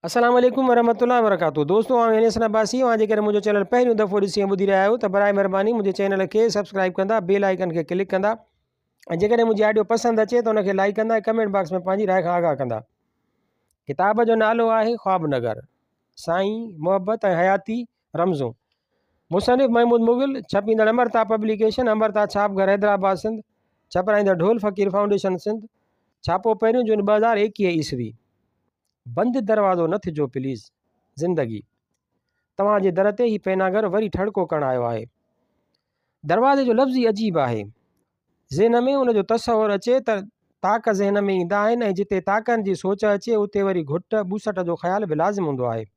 السلام عليڪم ورحمة الله وبرڪاته دوستو آئون انيس عباسي اوهان جيڪڏهن منهنجو چينل پهريون دفعو ڏسي ۽ ٻڌي رهيا آهيو ته برائي مهرباني منهنجي چينل کي سبسڪرائب ڪندا بيل آئيڪن کي ڪلڪ ڪندا ۽ جيڪڏهن منهنجي آڊيو پسند اچي ته ان کي لائڪ ڪندا ۽ ڪمينٽ باڪس ۾ پنهنجي راء کان آگاهه ڪندا ڪتاب جو نالو آهي خواب نگر سائين محبت ۽ حياتي رمزون مصنف محمود مغل ڇپيندڙ امرتا پبليڪيشن امرتا ڇاپ گهر حيدرآباد سنڌ ڇپرائيندڙ ڍول فقير فائونڊيشن سنڌ ڇاپو پهريون جون 2021 عيسوي بند دروازو نه ٿجو پليز. زندگي. توهان جي در تي هي پيناگر وري ٺڙڪو ڪرڻ آيو آهي. دروازي جو لفظ ئي عجيب آهي. ذهن ۾ ان جو تصور اچي ته طاق ذهن ۾ ايندا آهن ۽ جتي طاقن جي سوچ اچي اتي وري گهٽ ٻوسٽ جو خيال به لازم هوندو آهي.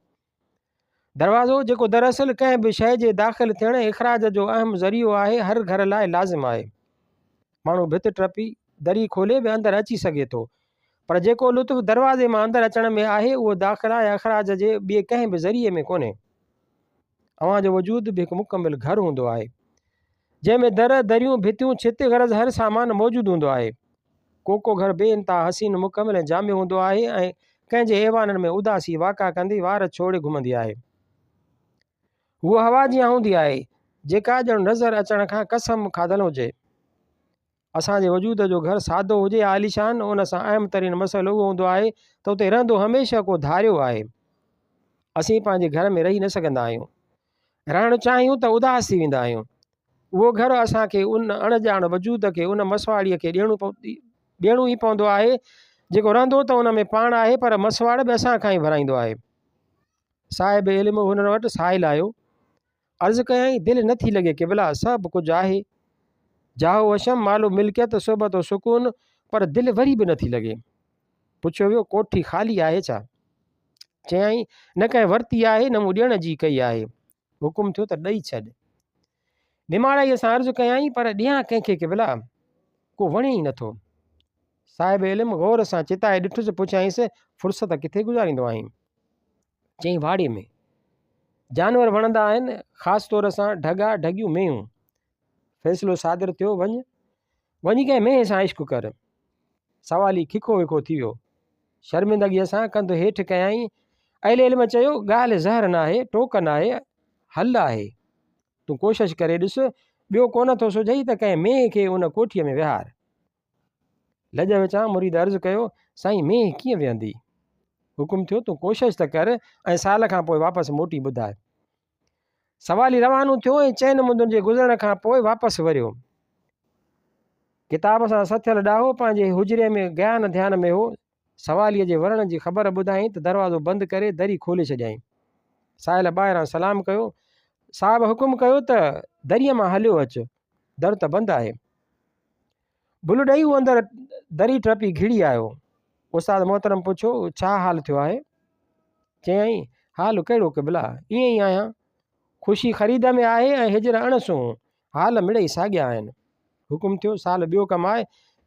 دروازو جيڪو دراصل ڪنهن به شيء جي داخل ٿيڻ ۽ اخراج جو اهم ذريعو آهي، هر گهر لاء لازم آهي. ماڻهو ڀت ٽپي، دري کولي به اندر اچي سگهي ٿو، پر جيڪو لطف دروازي مان اندر اچڻ ۾ آهي، اهو داخلا يا اخراج جي ٻئي ڪنهن به ذريعي ۾ ڪونهي. اوهان جو وجود به هڪ مڪمل گهر هوندو آهي، جنهن ۾ در، دريون، ڀتيون، ڇت غرض هر سامان موجود هوندو آهي. ڪو ڪو گهر بي انتها حسين، مڪمل ۽ جامع هوندو آهي ۽ ڪنهن جي ايوانن ۾ اداسي واڪا ڪندي وار ڇوڙي گهمندي آهي. هوء هوا جيان هوندي آهي، جيڪا ڄڻ نظر اچڻ کان قسم کاڌل هجي. اسان جي وجود جو گهر سادو هجي يا عاليشان، ان سان اهم ترين مسئلو اهو هوندو آهي ته اتي رهندو هميشه ڪو ڌاريو آهي. اسين پنهنجي گهر ۾ رهي نه سگهندا آهيون. رهڻ چاهيون ته اداس ٿي ويندا آهيون. اهو گهر اسان کي ان اڻ ڄاڻ وجود کي، ان مسواڙيء کي ڏيڻو ڏيڻو ئي پوندو آهي، جيڪو رهندو ته ان ۾ پاڻ آهي پر مسواڙ به اسان کان ئي ڀرائيندو آهي. صاحب علم و هنر وٽ سائل آيو. عرض ڪيائين، دل نه ٿي لڳي قبلا، سڀ ڪجهه آهي. جاهه و حشم، مال و ملڪيت، صحبت و سڪون، پر دل وري به نه ٿي لڳي. پڇيو ويو، ڪوٺي خالي آهي ڇا؟ چيائين، نه ڪنهن ورتي آهي، نه مون ڏيڻ جي ڪئي آهي. حڪم ٿيو ته ڏئي ڇڏ. نماڻائيء سان عرض ڪيائين، پر ڏيان ڪنهن کي قبلا؟ ڪو وڻي ئي نٿو. صاحب علم غور سان چتائي ڏٺس، پڇيائينس، فرصت ڪٿي گذاريندو آهين؟ چيائين، واڙي ۾. جانور وڻندا آهن، خاص طور سان ڍڳا، ڍڳيون، مينهون. فيصلو صادر ٿيو، وڃ، وڃي ڪنهن مينهن سان عشق ڪر. سوالي ککو وکو ٿي ويو. شرمندگيء سان ڪنڌ هيٺ ڪيائين. اهل علم چيو، ڳالهه زهر ناهي، ٽوڪ ناهي، حل آهي. تون ڪوشش ڪري ڏس، ٻيو ڪونه ٿو سجهئي ته ڪنهن مينهن کي ان ڪوٺيء ۾ ويهار. لڄ وچان مريد عرض ڪيو، سائين مينهن ڪيئن ويهندي؟ حڪم ٿيو، تون ڪوشش ته ڪر ۽ سال کان پوء واپس موٽي ٻڌاء. سوالي روانو ٿيو ۽ چئن مندن جي گذرڻ کان پوء واپس وريو. ڪتاب سان سٿيل ڏاهو پنهنجي حجري ۾ گيان ڌيان ۾ هو. سواليء جي ورڻ جي خبر ٻڌائين ته دروازو بند ڪري دري کولي ڇڏيائين. سائل ٻاهران سلام ڪيو. صاحب حڪم ڪيو ته دريء مان هليو اچ، در ته بند آهي. ڀل ڏئي هو اندر دري ٽپي گهڙي آيو. استاد محترم پڇيو، ڇا حال ٿيو آهي؟ چيائين، حال ڪهڙو قبلا، ائين ئي آهيان. خوشي خريد ۾ آهي ۽ هجر اڻ سونهون، حال مڙئي ساڳيا آهن. حڪم ٿيو، سال ٻيو ڪماء،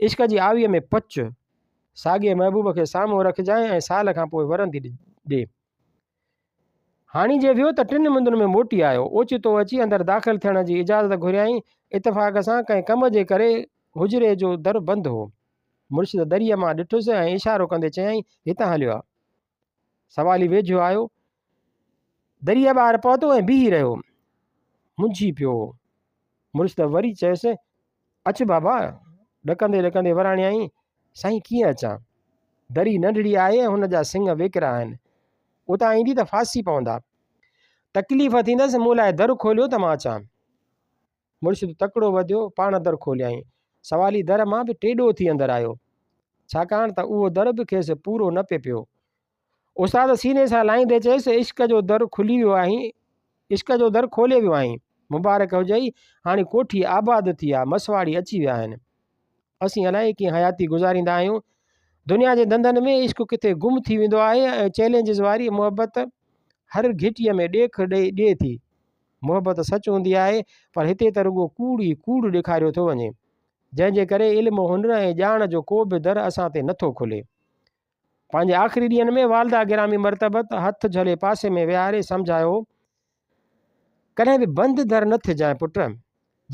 عشق جي آويء ۾ پچ. ساڳئي محبوب کي سامهون رکجانء ۽ سال کان پوء ورندي ڏي. هاڻي جي ويو ته ٽن مندن ۾ موٽي آيو. اوچتو اچي اندر داخل ٿيڻ جي اجازت گهريائين. اتفاق سان ڪنهن ڪم جي ڪري حجري جو در بند هو. مرشد دريء مان ڏٺس ۽ اشارو ڪندي چيائين، هتان هليو آ. سوالي ويجهو آيو. دريء ٻاهر پهتو ۽ بيهي رهيو. منجهي پيو هو. مرشد وري چيس، اچ بابا! ڏڪندي ڏڪندي وراڻيائين، سائين ڪيئن اچان؟ دري ننڍڙي آهي ۽ هن جا سڱ ويڪرا آهن. اتان ايندي ته ڦاسي پوندا. تڪليف ٿيندس، مون لاء در کوليو ته مان اچان. مرشد تڪڙو وڌيو، پاڻ در کوليائين. سوالي در مان به ٽيڏو ٿي اندر آيو. ڇاڪاڻ ته اهو در به کيس پورو نه پئي پيو. استاد سيني سان لائيندي چيس، عشق جو در کلي ويو آهين، عشق جو در کولي ويو آهين، مبارڪ هجئي، هاڻي ڪوٺي آباد ٿي آ، مسواڙي اچي ويا آهن. اسين الائي ڪيئن حياتي گذاريندا آهيون. دنيا جي ڌنڌن ۾ عشق ڪٿي گم ٿي ويندو آهي ۽ چئلينجز واري محبت هر گهٽيء ۾ ڏيک ڏئي ٿي. محبت سچ هوندي آهي پر هتي ته رڳو ڪوڙ ئي ڪوڙ ڏيکاريو ٿو وڃي، جنهن جي ڪري علم و هنر ۽ ڄاڻ جو ڪو به در اسان تي نٿو کلي. پنهنجي آخري ڏينهن ۾ والده گرامي مرتبت هٿ جهلي پاسي ۾ ويهاري سمجهايو هو، ڪڏهن به بند در نه ٿجانء پٽ،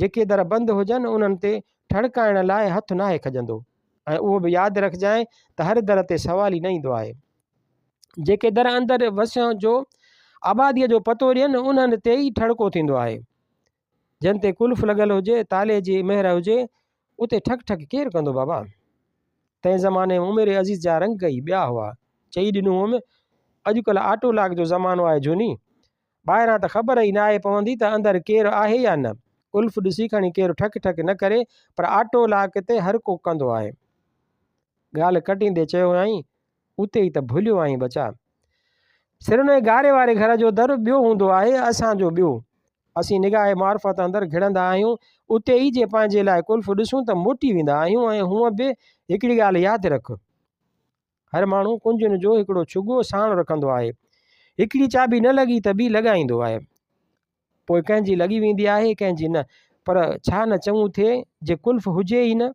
جيڪي در بند هجن انهن تي ٺڙڪائڻ لاء هٿ ناهي کڄندو ۽ اهو به ياد رکجانء ته هر در تي سوالي نه ايندو آهي. جيڪي در اندر وسيون جو آباديء جو پتو ڏين، انهن تي ئي ٺڙڪو ٿيندو آهي. جن تي قلف لڳل هجي، تالي جي مهر هجي، اتي ٺڪ ٺڪ ڪير ڪندو بابا؟ تنهن زماني ۾ عمر عزيز جا رنگ ئي ٻيا هئا. چئي ڏنو هئم، اڄڪلهه آٽو لاڪ جو زمانو آهي جهوني. ٻاهران ته خبر ئي ناهي پوندي ته اندر ڪير آهي يا نه. قلف ڏسي کڻي ڪير ٺڪ ٺڪ نه ڪري، پر آٽو لاڪ تي هر ڪو ڪندو آهي. ڳالهه ڪٽيندي چيو هئائين، اتي ئي ته ڀليو آهين ٻچا. سرن ۽ گاري واري گهر جو در ٻيو هوندو آهي، اسان جو ٻيو. اسين نگاهه معرفت اندر گهڙندا آهيون، اتي ئي جي پنهنجي لاء قلف ڏسون ته موٽي ويندا آهيون ۽ هونء به هڪڙي ڳالهه ياد رک. هر ماڻهو ڪنجين جو هڪڙو ڇڳو ساڻ رکندو آهي. هڪڙي چاٻي نه لڳي ته ٻي لڳائيندو آهي. پوء ڪنهن جي لڳي ويندي آهي ڪنهن جي نه. پر ڇا نه چڱو ٿئي جي قلف هجي ئي نه،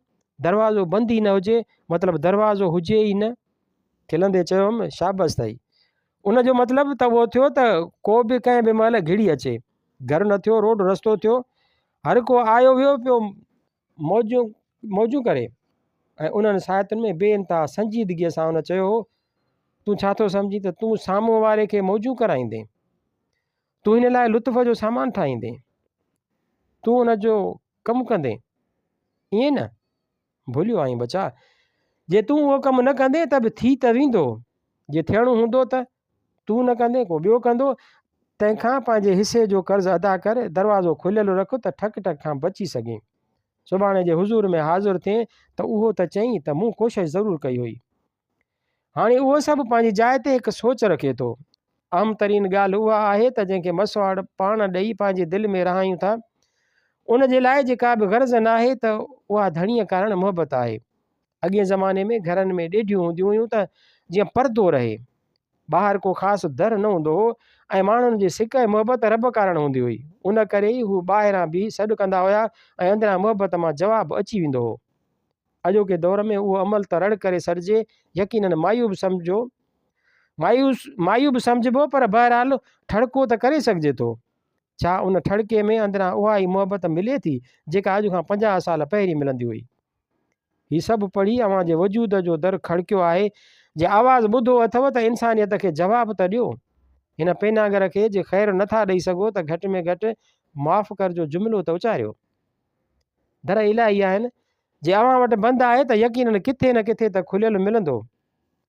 دروازو بند ئي نه هجي، مطلب دروازو هجي ئي نه. کلندي چيو هيم، شابس اٿئي. ان جو مطلب ته اهو ٿيو ته ڪو به ڪنهن به مهل گهڙي اچي. گهر نه ٿيو، روڊ رستو ٿيو. هر ڪو آيو ويو پيو موجون موجون ڪري. ۽ انهن ساعتن ۾ بي انتها سنجيدگيء سان هن چيو هو، تون ڇا ٿو سمجهين ته تون سامهون واري کي موجون ڪرائيندين؟ تون هن لاء لطف جو سامان ٺاهيندين، تون ان جو ڪم ڪندين، ائين نه؟ ڀليو آهين ٻچا، جي تون اهو ڪم نه ڪندين ته به ٿي ته ويندو، جي ٿيڻو هوندو ته تون نه ڪندين ڪو ٻيو ڪندو، تنهن کان پنهنجي حصي جو قرض ادا ڪر، دروازو کليل رک ته ٺڪ ٺڪ کان بچي سگهين. سڀاڻي جي حضور ۾ حاضر ٿئين ته اهو ته چئين ته مون ڪوشش ضرور ڪئي هئي. هاڻي اهو سڀ پنهنجي جاء تي هڪ سوچ رکي ٿو. اهم ترين ڳالهه اها آهي ته جنهن کي مسواڙ پاڻ ڏئي پنهنجي دل ۾ رهايون ٿا، ان جي لاء جي ڪا به غرض ناهي ته اها ڌڻيء ڪارڻ محبت آهي. اڳئين زماني ۾ گهرن ۾ ڏيڍيون هونديون هيون ته جيئن پردو رهي. ٻاهر ڪو خاص در نه هوندو هو ۽ ماڻهن جي سڪ ۽ محبت رب ڪارڻ هوندي هئي. ان ڪري ئي هو ٻاهران بيهي سڏ ڪندا هيا ۽ اندران محبت مان جواب اچي ويندو هو. اڄوڪي دور ۾ اهو عمل ته رڙ ڪري سڏجي يقيناً معيوب سمجهو مايوس معيوب سمجهبو پر بهرحال ٺڙڪو ته ڪري سگهجي ٿو. ڇا ان ٺڙڪي ۾ اندران اها ئي محبت ملي ٿي جيڪا اڄ کان 50 سال پهرين ملندي هئي؟ هي سڀ پڙهي اوهان جي وجود جو در کڙڪيو آهي، جي آواز ٻڌو اٿئو ته انسانيت کي جواب ته ڏيو. هن پيناگر کي جي خير نٿا ڏئي سگهو ته گهٽ ۾ گهٽ معاف ڪر جو جملو ته اچاريو. در الاهي آهن، جي اوهان وٽ بند آهي ته يقيناً ڪٿي نه ڪٿي ته کليل ملندو.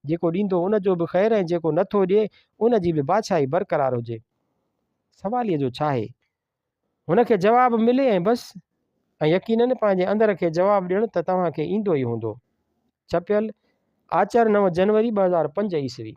جيڪو ڏيندو ان جو به خير ۽ جيڪو نه ٿو ڏئي ان جي به بادشاهي برقرار هجي. سواليء جو ڇاهي؟ هن کي جواب ملي ۽ بس. ۽ يقيناً پنهنجي اندر کي جواب ڏيڻ ته توهان کي ايندو ئي هوندو. ڇپيل، آچر نو جنوري 2005 عيسوي.